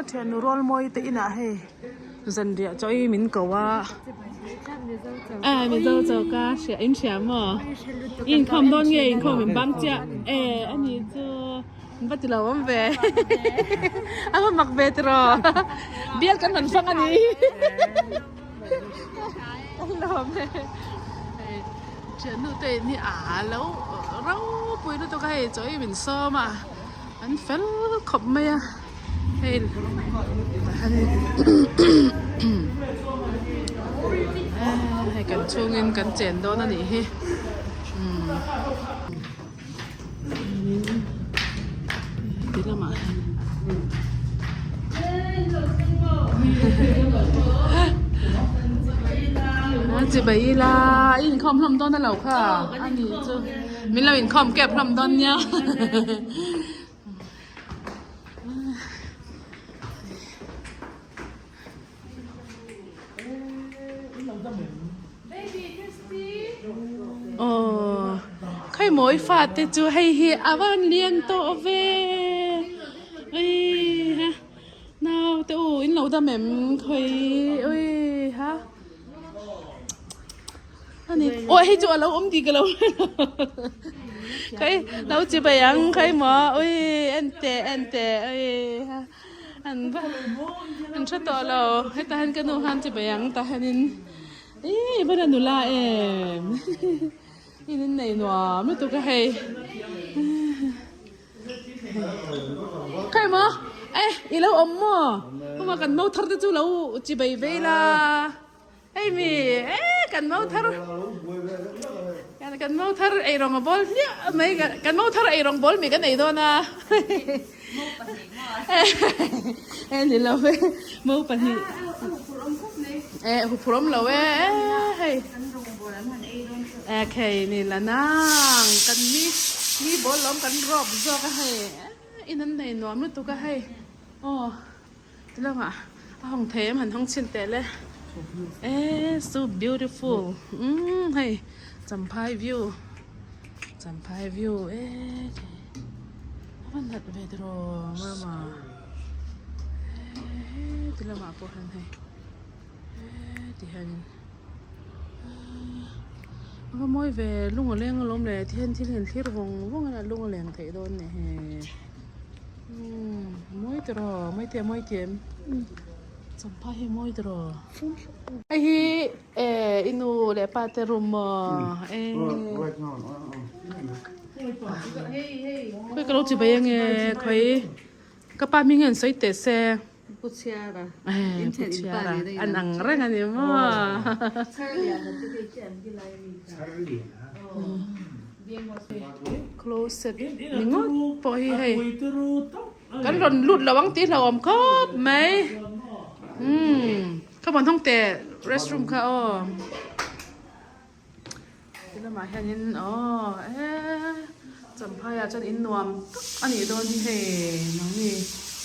Ka thiannu Rawlmawi te inah hei zanriah chaw hi min ko a. A Mizo choka hria in hria maw? I inkhawm dawn nge inkhawm in bang chiah? E ani chu in va ti lo awm ve. A va mak ve tiraw. Bial kan rawn fang ani. Kan lawm e. Hei thiannu te in hi a lo ropui lutuk a hei chaw hi min sawm a. An fel khawp mai a hei hei kan chhungin kan chen dawn a nih hi umm ti lamah hian chibai ila i inkhawm hlawm dawn a lo kha a ni chu. Min lo inkhawm kep hlawm dawn nia. Aw khawi mawi fate chu hei hi a van lian tawh ve ui ha naute u in lo dam em khawi ui ha. Ani aw hei chu alo awm tih ka lo khawi lo chi bai ang khawi maw ui en teh en teh ui an va an hre tawh lo hetah hian ka nu khan chi bai ang tah hianin ih va la nula em in in nei nuam lutuk a hei. Khawi maw eh i lo awm maw huma kan mo thar te chu lo chi bai vei la. Hei mi eh kan mau thar kan mau thar ei rawng a bawl hliah mai kan mau thar ei rawng bawl mi kan ei dawn a eh ni lo e mau pahnih eh huphurh awm lo e hei eh khei ni la nang kan mi mi bawl lawm kan rawp zawk a hei in an nei nuam lutuk a hei aw. Tilangah a hawng thei em han hawng chhin teh le eh so beautiful umm hei champhai view champhai view eh a va nalh ve tiraw mama eh ti lamah pawh hian hei eh ti hianin a va mawi ve lung a leng alawm le ti hian thil han thlir vawng vawng a lung a leng theih dawn nih hi. Umm mawi tiraw mawi te mawi te em champha hi mawi tiraw hei hi eh i nu leh pa te room maw eh khawi ka lo chi bai ange khawi ka pa hming hian sawi teh se Pu Chhiara eh Pu Chhiara an ang reng a ni maw. Closet ni ngawt pawh hi hei kan rawn lut lo ang tih hlauhawm khawp mai umm kha vawn hawng teh restroom kha aw ti lamah hianin aw eee champhai ah chuan in nuam tak a nih dawn hi hei nangni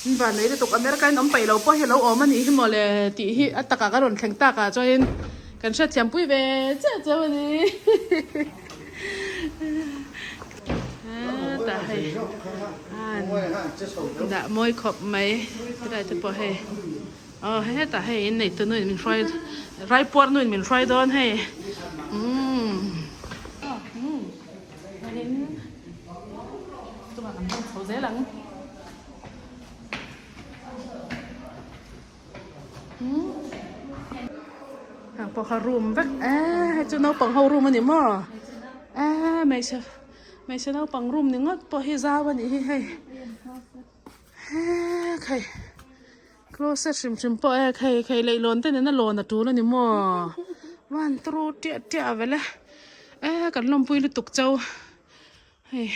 in van nei lutuk America in awm peih lo pawh hi a lo awm a nih hi mawle tih hi a takah ka rawn thleng tak ah chuanin. Kan hriatthiam pui ve chiah chiah a ni. Hetah hei an dah mawi khawp mai helai te pawh hei aw hetah hei in nei tu nu in min hruai raipuar nu in min hruai dawn hei umm chuanin chungah kan hmang chho zel ang. Heng pawh kha room vek eee hei chu naupang ho room a ni maw eee hmeichhe hmeichhe naupang room ni ngawt pawh hi zau a nih hi hei eee khai closet hrim hrim pawh e khai khai leihlawn te nena lawn a tul a ni maw one two ṭiah ṭiah vel e eee kan lawmpui lutuk chau hei.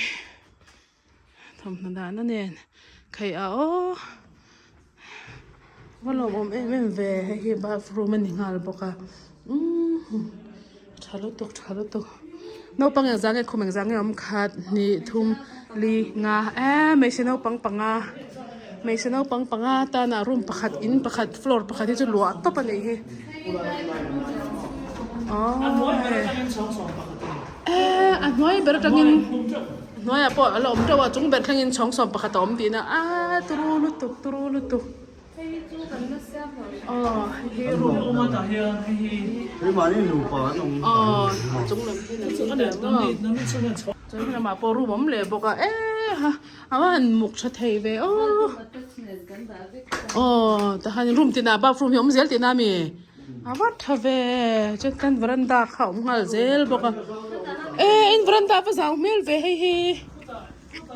Thawmhnaw dahna nen khaih a aw va lawmawm em em ve hei hi bathroom a ni nghal bawk a umm tha lutuk tha lutuk naupang engzah nge khum engzah nge awm khat hnih thum li nga eee hmeichhe naupang panga hmeichhe naupang panga tana room pakhat in pakhat floor pakhat hi chu luah tawp a nih hi aww eee a hnuai ber atangin. Hnuaiah pawh a la awm teuh a, chung ber thlengin chhawng 11 a awm tihna a turu lutuk turu lutuk. Aw hei hi room aw a chung lam hi a chung leh maw chuan helamah pawh room awm leh bawk a e ha a va han muk tha thei ve aw aw tahan room tinah bathroom hi a awm zel tihna a mi a va tha ve chuan kan veranda kha a awm nghal zel bawk a e in veranda a va zau hmel ve hei hi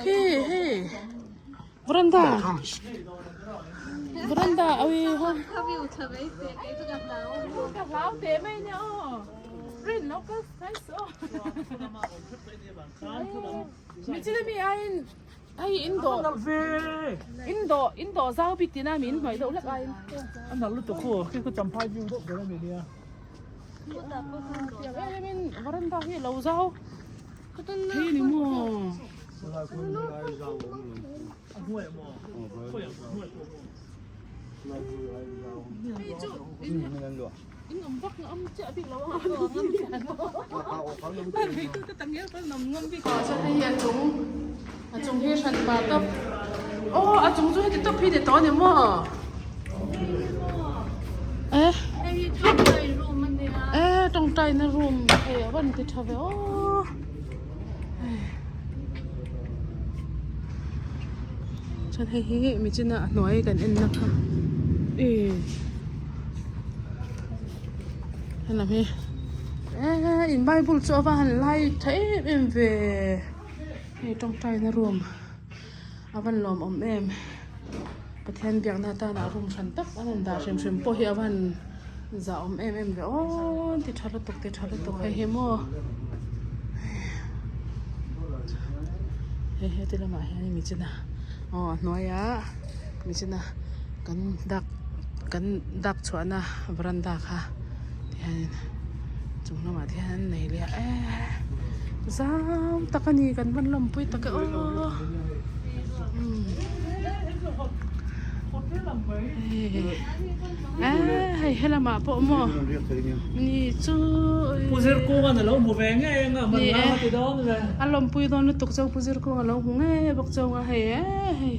khi hei. Veranda Veranda awi ha ka hlau teh mai nia aw rin lo kal sai saw mi chi mi aiin hei in dawh in dawh in dawh zau bik tina mi in hnuai deuh hlek aiin a nalh lutuk khu khi khu champhai view deuh ber a ni nia tiang em em in veranda hi a lo zau Hei ni maw? Hei chu in awm vak awm chiah bik lo a hei tu te tangel pawn awm ngam bik lo chuan hei hi a chung a chung hi hran pa tawp aw a chung chu heti tawp hi ni tawh a ni maw eh eh tawngtai na room hei a van ti tha ve aw chuan hei hi michina a hnuai kan en na kha ih helam hi eh in bible chu a va han lai tha em em ve hei tawngtai na room a van lawm awm em Pathian biakna atana room hran tak an rawn dah hrim hrim pawh hi a van zah awm em em ve aw ti tha lutuk ti tha lutuk hei hi maw hei heti lamah hian mi china aw a hnuaiah mi china kan dak kan dak chhuahna veranda kha tihianin chung lamah te hian an nei leh a eee zau tak a ni kan van lawmpui tak e aw. Hei helamah pawh maw ni chu Pu Zirkunga a lo hmu ve ngei anga man la a ti dawn ve. A lawmpui dawn lutuk chauh Pu Zirkunga a lo hmu ngei bawk chauh a hei e hei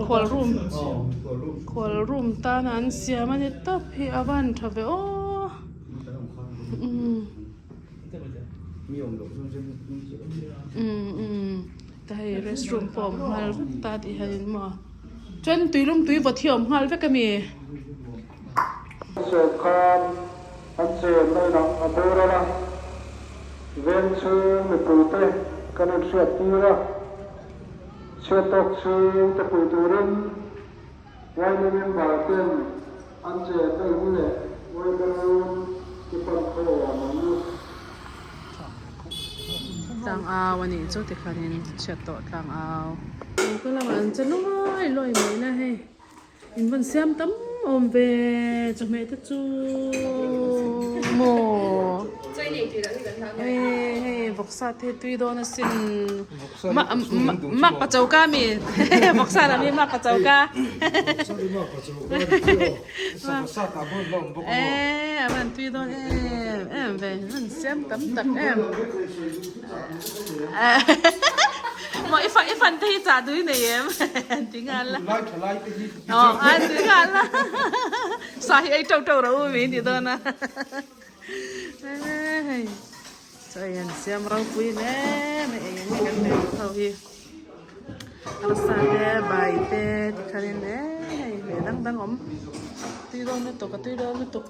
khual room khual room tana an siam a ni tawp hi a van tha ve aw. Ta hei restroom pawh a awm nghal vek ta tih hian maw chuan tuilum tui vawt hi a awm nghal vek a mi. Sawrkar an chenna inah a boral a, veng chhung mipuite kan inhriat tir a, chhiat tawk chhungte pui turin Yma member ten an chenna in leh yma room i pan khawm ang u. Tlang au a nih chu tikhanin chhiat tawh tlang au. Ka lamah an che luai luai mai na hei. In van siam tam awm ve chawhmeh te chu maw hei vawksa te tui dawn asin mak pa choka mi vawksa lam hi mak pa choka e a van tui dawn em em ve van siam tam tak em Maw i fan i fan te hi chah duh i nei em? An ti nghal la. Lai tha lai te hi ti Aw an ti nghal la. Sa hi ei teuh teuh rawh u min ti dawn a. Hei chaw ei an siam ropui hle mai eng eng nge kan nei ho hi. Arsa te bai te tikhanin e hei ve dang dang awm. Tui dawn lutuk a tui dawn lutuk.